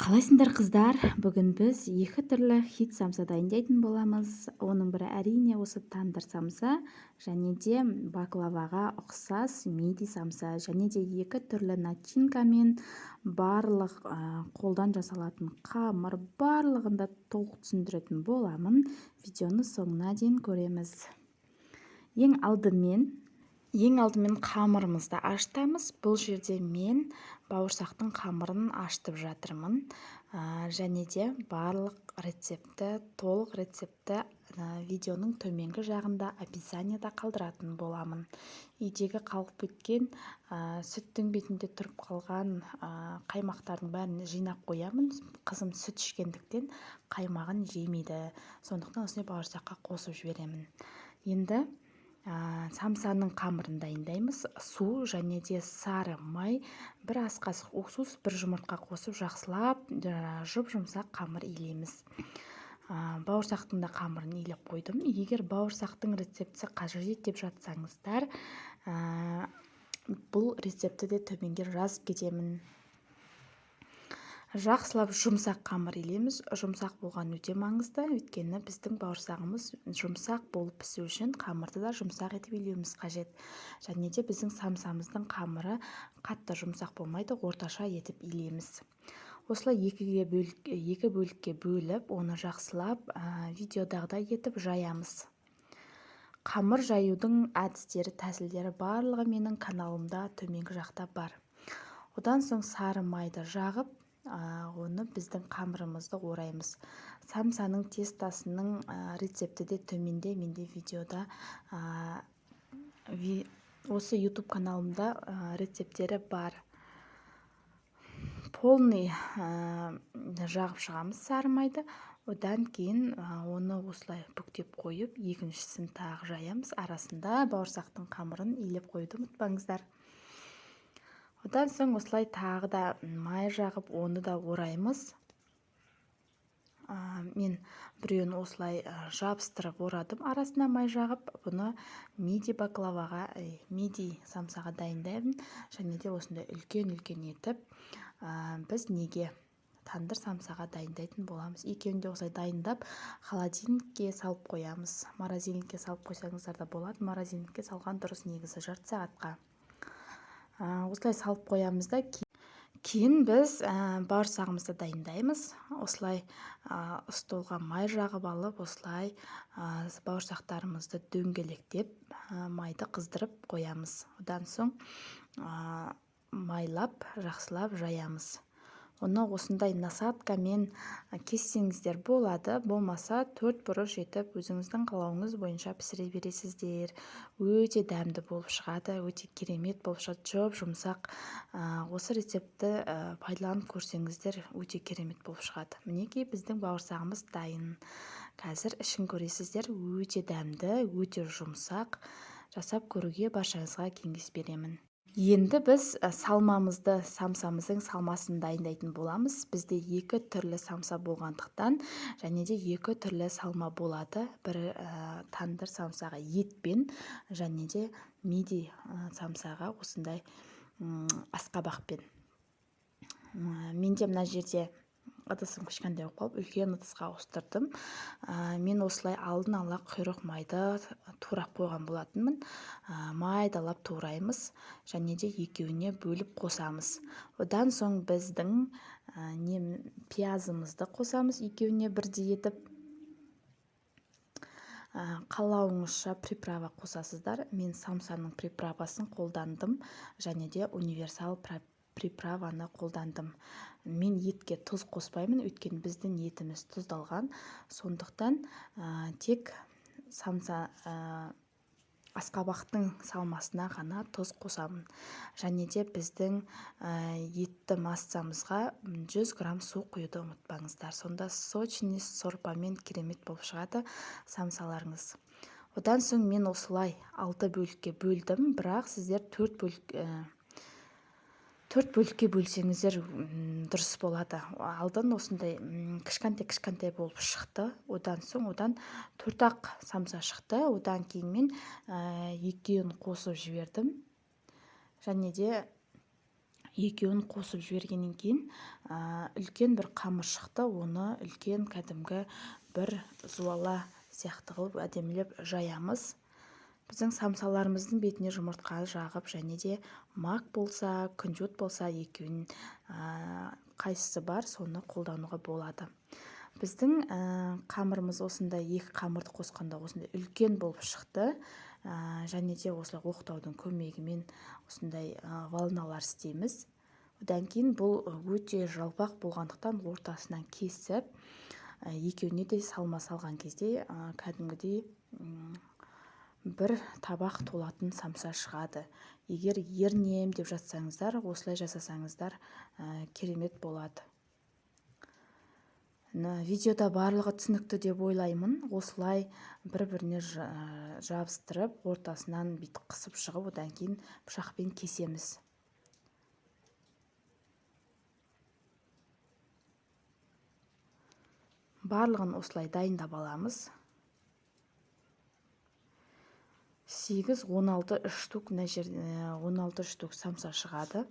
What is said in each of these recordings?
Қалайсыңдар, қыздар? Бүгін біз екі түрлі хит самса дайындайтын боламыз. Оның бірі, әрине, осы тандыр самса және де баклаваға ұқсас миди самса және де екі түрлі начинкамен барлық қолдан жасалатын қамыр, барлығын да толық түсіндіретін боламын. Видеоны соңына дейін көреміз. Ең алдымен қамырымызды ашытамыз. Бұл жерде мен бауырсақтың қамырын ашытып жатырмын. Және де барлық рецептті, толық рецептті видеоның төменгі жағында, описанияда қалдыратын боламын. Үйдегі қалып кеткен сүттің бетінде тұрып қалған қаймақтардың бәрін жинап қоямын. Қызым сүт ішкендіктен, қаймағын жемейді, сондықтан осындай бауырсаққа қосып жіберемін. Енді самсаның қамырын дайындаймыз. Су және де сары май, бір ас қасық уксус, бір жұмыртқа қосып, жақсылап жұп-жұмсақ қамыр илейміз. Бауырсақтың да қамырын илеп қойдым. Егер бауырсақтың рецептісі қажет деп жатсаңыздар, бұл рецептті де төменге жазып кетемін. Жақсылап жұмсақ қамыр илейміз. Жұмсақ болған өте маңызды, өйткені біздің бауырсағымыз жұмсақ болып пісу үшін қамырды да жұмсақ етіп илеуіміз қажет. Және де біздің самсамыздың қамыры қатты жұмсақ болмайды, орташа етіп илейміз. Осылай екі бөлікке бөліп, оны жақсылап видеодағыдай етіп жаямыз. Қамыр жаюдың әдістері, тәсілдері барлығы менің каналымда төменгі жақта бар. Одан соң сары майды жағып, оны біздің қамырымызды ораймыз. Самсаның тестосының рецепті де төменде менде видеода, осы YouTube каналымда рецепттері бар. Полный жағып шығамыз сары майды. Одан кейін оны осылай бүктеп қойып, екіншісін тағы жаямыз. Арасында бауырсақтың қамырын илеп қоюды ұмытпаңыздар. Одан соң осылай тағы да май жағып, оны да ораймыз. Мен біреуін осылай жабыстырып орадым, арасына май жағып. Бұны миди баклаваға, миди самсаға дайындаймын. Және де осындай үлкен үлкен етіп біз неге тандыр самсаға дайындайтын боламыз. Екеуін де осылай дайындап, холодильникке салып қоямыз. Морозильникке салып қойсаңыздар да болады. Морозильникке салған дұрыс негізі, жарты сағатқа осылай салып қоямыз да, кейін біз бауырсағымызды дайындаймыз. Осылай столға май жағып алып, осылай бауырсақтарымызды дөңгелектеп, майды қыздырып қоямыз. Одан соң майлап, жақсылап жаямыз. Оны осындай насадкамен кессеңіздер болады, болмаса төрт бұрыш етіп, өзіңіздің қалауыңыз бойынша пісіре бересіздер. Өте дәмді болып шығады, өте керемет болып шығады, жұп жұмсақ. Осы рецептті пайдаланып көрсеңіздер, өте керемет болып шығады. Мінекей, біздің бауырсағымыз дайын. Қазір ішін көресіздер. Өте дәмді, өте жұмсақ. Жасап көруге баршаңызға кеңес беремін. Енді біз салмамызды, самсамыздың салмасын дайындайтын боламыз. Бізде екі түрлі самса болғандықтан, және де екі түрлі салма болады: бір тандыр самсаға етпен және де миди самсаға осындай асқабақпен. Менде мына жерде ыдысым кішкентай болып қалып, үлкен ыдысқа ауыстырдым. Мен осылай алдын ала құйрық майды турап қойған болатынмын. Майдалап тураймыз және де екеуіне бөліп қосамыз. Одан соң біздің не пиязымызды қосамыз екеуіне бірдей етіп. Қалауыңызша приправа қосасыздар. Мен самсаның приправасын қолдандым және де универсал приправаны қолдандым. Мен етке тұз қоспаймын, өйткені біздің етіміз тұздалған. Сондықтан тек самса, асқабақтың салмасына ғана тұз қосамын. Және де біздің етті массамызға 100 грамм су құюды ұмытпаңыздар. Сонда сочный сорпамен керемет болып шығады самсаларыңыз. Одан соң мен осылай алты бөлікке бөлдім, бірақ сіздер төрт бөлікке бөлсеңіздер, дұрыс болады. Алдын осындай кішкентай кішкентай болып шықты. Одан соң одан төрт ақ самса шықты. Одан кейін мен екеуін қосып жібердім және де Екеуін қосып жібергеннен кейін үлкен бір қамыр шықты. Оны үлкен кәдімгі бір зуала сияқты қылып әдемілеп жаямыз. Біздің самсаларымыздың бетіне жұмыртқа жағып, және де мак болса, күнжіт болса, екеуін қайсысы бар, соны қолдануға болады. Біздің қамырымыз осындай екі қамырды қосқанда осындай үлкен болып шықты. Және де осылай оқтаудың көмегімен осындай волналар істейміз. Одан кейін бұл өте жалпақ болғандықтан ортасынан кесіп, екеуіне де салма салған кезде кәдімгідей бір табақ толатын самса шығады. Егер ерінем деп жатсаңыздар, осылай жасасаңыздар, керемет болады. Видеода барлығы түсінікті деп ойлаймын. Осылай бір-біріне жабыстырып, ортасынан бүйтіп қысып шығып, одан кейін пышақпен кесеміз. Барлығын осылай дайындап аламыз. 8-16 штук, мына жерде 16 штук самса шығады.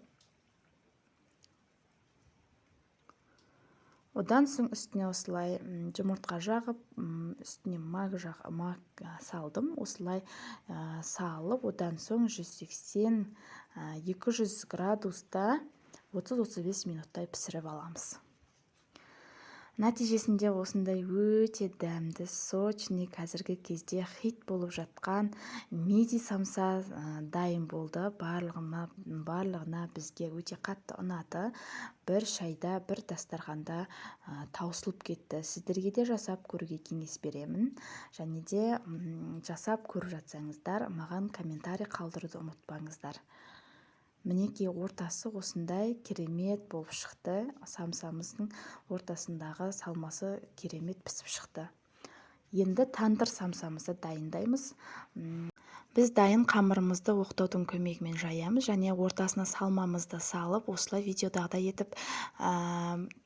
Одан соң үстіне осылай жұмыртқа жағып, үстіне мак салдым. Осылай салып, одан соң 180, 200 градуста 30-35 минуттай пісіріп аламыз. Нәтижесінде осындай өте дәмді, сочный, қазіргі кезде хит болып жатқан миди самса дайын болды. Барлығына бізге өте қатты ұнады. Бір шайда, бір дастарханда таусылып кетті. Сіздерге де жасап көруге кеңес беремін. Және де жасап көріп жатсаңыздар, маған комментарий қалдыруды ұмытпаңыздар. Мінекей ортасы осындай керемет болып шықты. Самсамыздың ортасындағы салмасы керемет пісіп шықты. Енді тандыр самсамызды дайындаймыз. Біз дайын қамырымызды оқтаудың көмегімен жаямыз және ортасына салмамызды салып, осылай видеодағыдай етіп,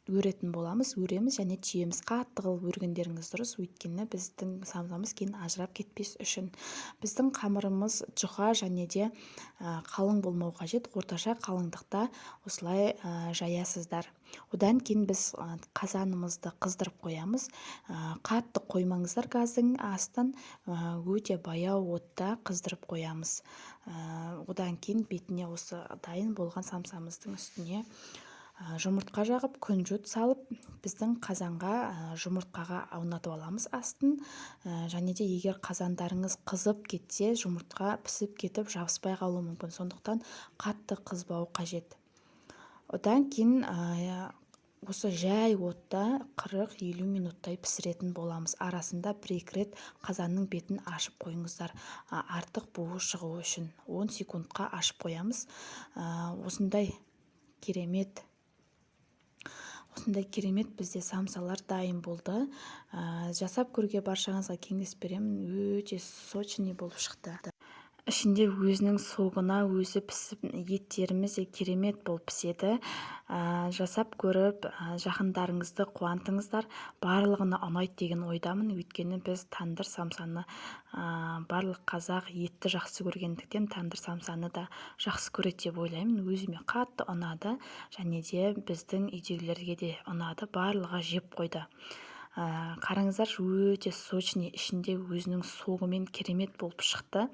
өретін боламыз. Өреміз және түйеміз. Қатты қылып өргендеріңіз дұрыс, өйткені біздің самсамыз кейін ажырап кетпес үшін. Біздің қамырымыз жұқа және де қалың болмау қажет, орташа қалыңдықта осылай жаясыздар. Одан кейін біз қазанымызды қыздырып қоямыз. Қатты қоймаңыздар газдың астын, өте баяу отта қыздырып қоямыз. Одан кейін бетіне осы дайын болған самсамыздың үстіне жұмыртқа жағып, күнжіт салып, біздің қазанға жұмыртқаға аунатып аламыз астын. Және де егер қазандарыңыз қызып кетсе, жұмыртқа пісіп кетіп жабыспай қалуы мүмкін. Сондықтан қатты қызбау қажет. Одан кейін осы жай отта 40-50 минуттай пісіретін боламыз. Арасында бір-екі рет қазанның бетін ашып қойыңыздар, артық буы шығуы үшін. 10 секундқа ашып қоямыз. Осындай керемет бізде самсалар дайын болды. Жасап көруге баршаңызға кеңес беремін. Өте сочный болып шықты. Ішінде өзінің согына өзі пісіп, еттеріміз де керемет болып піседі. Жасап көріп, жақындарыңызды қуантыңыздар. Барлығына ұнайды деген ойдамын. Өйткені біз тандыр самсаны, барлық қазақ етті жақсы көргендіктен тандыр самсаны да жақсы көреді деп ойлаймын. Өзіме қатты ұнады және де біздің үйдегілерге де ұнады. Барлығы жеп қойды. Қараңыздар, өте сочный, ішінде өзінің согымен керемет болып шықты.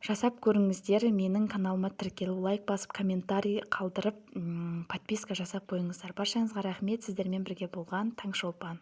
Жасап көріңіздер, менің каналыма тіркеліп, лайк басып, комментарий қалдырып, подписка жасап қойыңыздар. Баршаңызға рахмет, сіздермен бірге болған Таңшолпан.